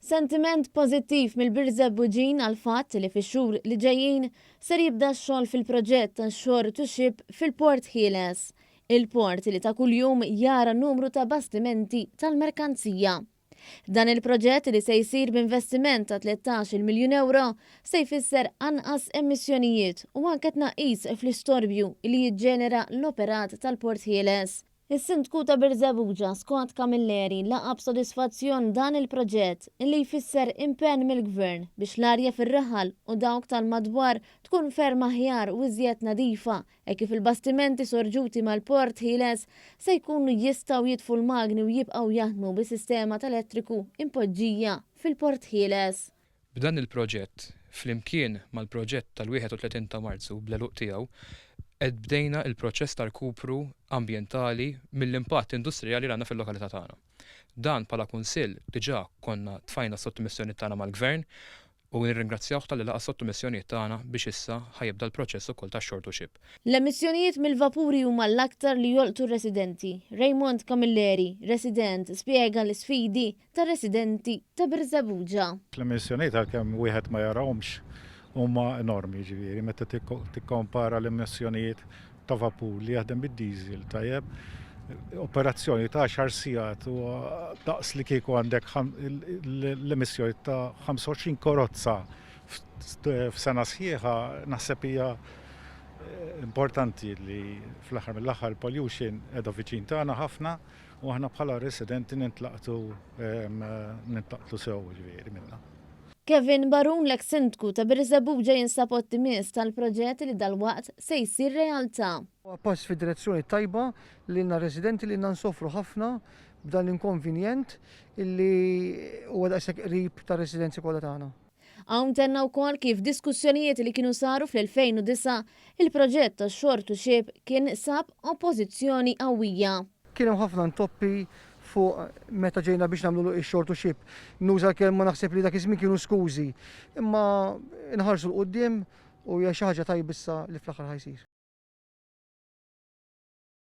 Sentiment pożittiv mill-Birżebbuġin għall-fatt li fix-xhur li ġejjin ser jibda x-xogħol fil-proġett ta' shore to ship fil-Port Ħieles, il-port li ta' kuljum jara numru ta' bastimenti tal-merkanzija. Dan il-proġett li se jsir b'investiment ta' 13-il miljun ewro se jfisser anqas emissjonijiet u anke tnaqqis fl-istorbju li jiġġenera l-operat tal-Port Ħieles. Is-Sindku ta' Birżebbuġa, Scott Camilleri, laqa' b'sodisfazzjon dan il-proġett li jfisser impenn mill-Gvern biex l-arja fir-raħal u dawk tal-madwar tkun ferm aħjar u iżjed nadifa hekk kif il-bastimenti sorġuti mal-Port Ħieles se jkunu jistgħu jitfu l-magni u jibqgħu jaħdmu bis-sistema tal-elettriku impoġġija fil-Port Ħieles. B'dan il-proġett, flimkien mal-proġett tal-31 ta' Marzu bl-għeluq tiegħu, qed bdejna l-proċess ta' rkupru ambjentali mill-impatt industrijali li għandna fil-lokalità tagħna. Dan bħala Kunsill diġà konna tfajna s-sottomissjonijiet tagħna mal-Gvern u nirringrazzjawh talli laqa' s-sottomissjonijiet tagħna biex issa ħa jibda l-proċess ukoll tax-shore to ship. L-emissjonijiet mill-vapuri huma l-aktar li jolqtu r-residenti. Raymond Camilleri, resident, spjega l-isfidi tar-residenti ta' Birżebbuġa. L-emissjonijiet għalkemm wieħed ma jarahomx huma enormi, jiġifieri meta tikkompara l-emissjonijiet ta' vapur li jaħdem bid-diesel tajjeb, operazzjoni ta' għaxar sigħat huwa daqs li kieku għandek l-emissjoni ta' 25 karozza f'sena sħiħa naħseb hija importanti li fl-aħħar mill-aħħar pollution qiegħda viċin tagħna ħafna U aħna bħala residenti nintlaqtu nintlaqtu sew ġifieri minnha. Kevin Barun l-eks Sindku ta' Birżebbuġa jinsab ottimist għall-proġett li dalwaqt se jsir realtà. Huwa pass fid-direzzjoni t-tajba lilna r-residenti li ilna nsofru ħafna b'dan l-inkonvenjent illi huwa daqshekk qrib tar-residenzi kollha tagħna. Hawn tenna wkoll kif diskussjonijiet li kienu saru fl-2009, il-proġett tax-shore to ship kien sab oppożizzjoni qawwija. Kien hemm ħafna intoppi fuq meta ġejna biex nagħmlu x-shore to ship. Nuża l-kelma naħseb li dak iż-żmien kienu skużi. Imma nħarsu 'l quddiem u hija xi ħaġa tajba issa li fl-aħħar ħa jsir.